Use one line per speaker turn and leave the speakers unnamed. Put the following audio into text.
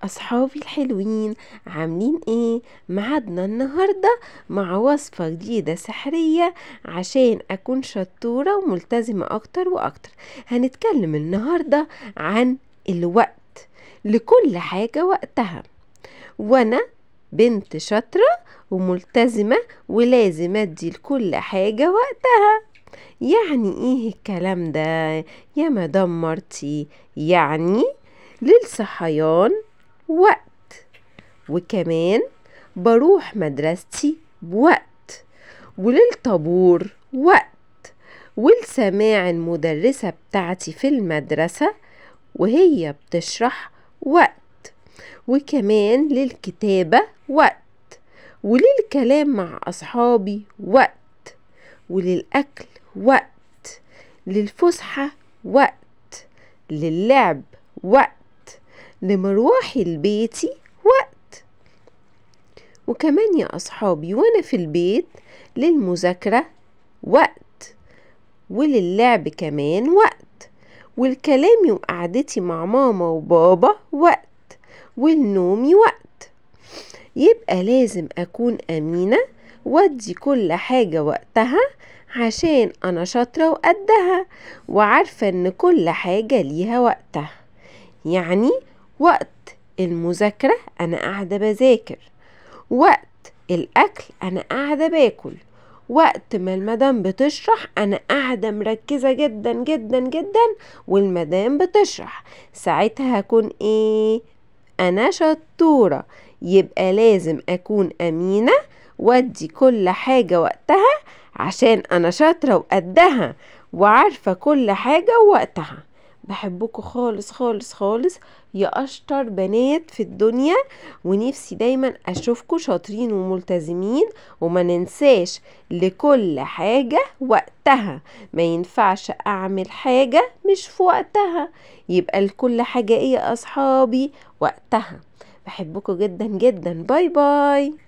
أصحابي الحلوين، عاملين ايه؟ ميعادنا النهاردة مع وصفة جديدة سحرية عشان أكون شطورة وملتزمة أكتر وأكتر. هنتكلم النهاردة عن الوقت، لكل حاجة وقتها، وأنا بنت شاطرة وملتزمة ولازم أدي لكل حاجة وقتها. يعني ايه الكلام ده يا مدام مرتي؟ يعني للصحيان وقت، وكمان بروح مدرستي بوقت، وللطابور وقت، ولسماع المدرسة بتاعتي في المدرسة وهي بتشرح وقت، وكمان للكتابة وقت، وللكلام مع أصحابي وقت، وللأكل وقت، للفسحة وقت، للعب وقت، لمروحي لبيتي وقت، وكمان يا أصحابي وأنا في البيت للمذاكرة وقت، وللعب كمان وقت، والكلامي وقعدتي مع ماما وبابا وقت، والنومي وقت. يبقى لازم أكون أمينة وأدي كل حاجة وقتها عشان أنا شاطرة وقدها وعارفة إن كل حاجة ليها وقتها. يعني وقت المذاكرة أنا قاعدة بذاكر، وقت الأكل أنا قاعدة باكل، وقت ما المدام بتشرح أنا قاعدة مركزة جدا جدا جدا والمدام بتشرح، ساعتها هكون إيه؟ أنا شطورة. يبقى لازم أكون أمينة وأدي كل حاجة وقتها عشان أنا شاطرة وقدها وعارفة كل حاجة ووقتها. بحبكم خالص خالص خالص يا أشطر بنات في الدنيا، ونفسي دايما أشوفكم شاطرين وملتزمين، وما ننساش لكل حاجة وقتها، ما ينفعش أعمل حاجة مش في وقتها. يبقى لكل حاجة إيه يا أصحابي؟ وقتها. بحبكم جدا جدا. bye bye.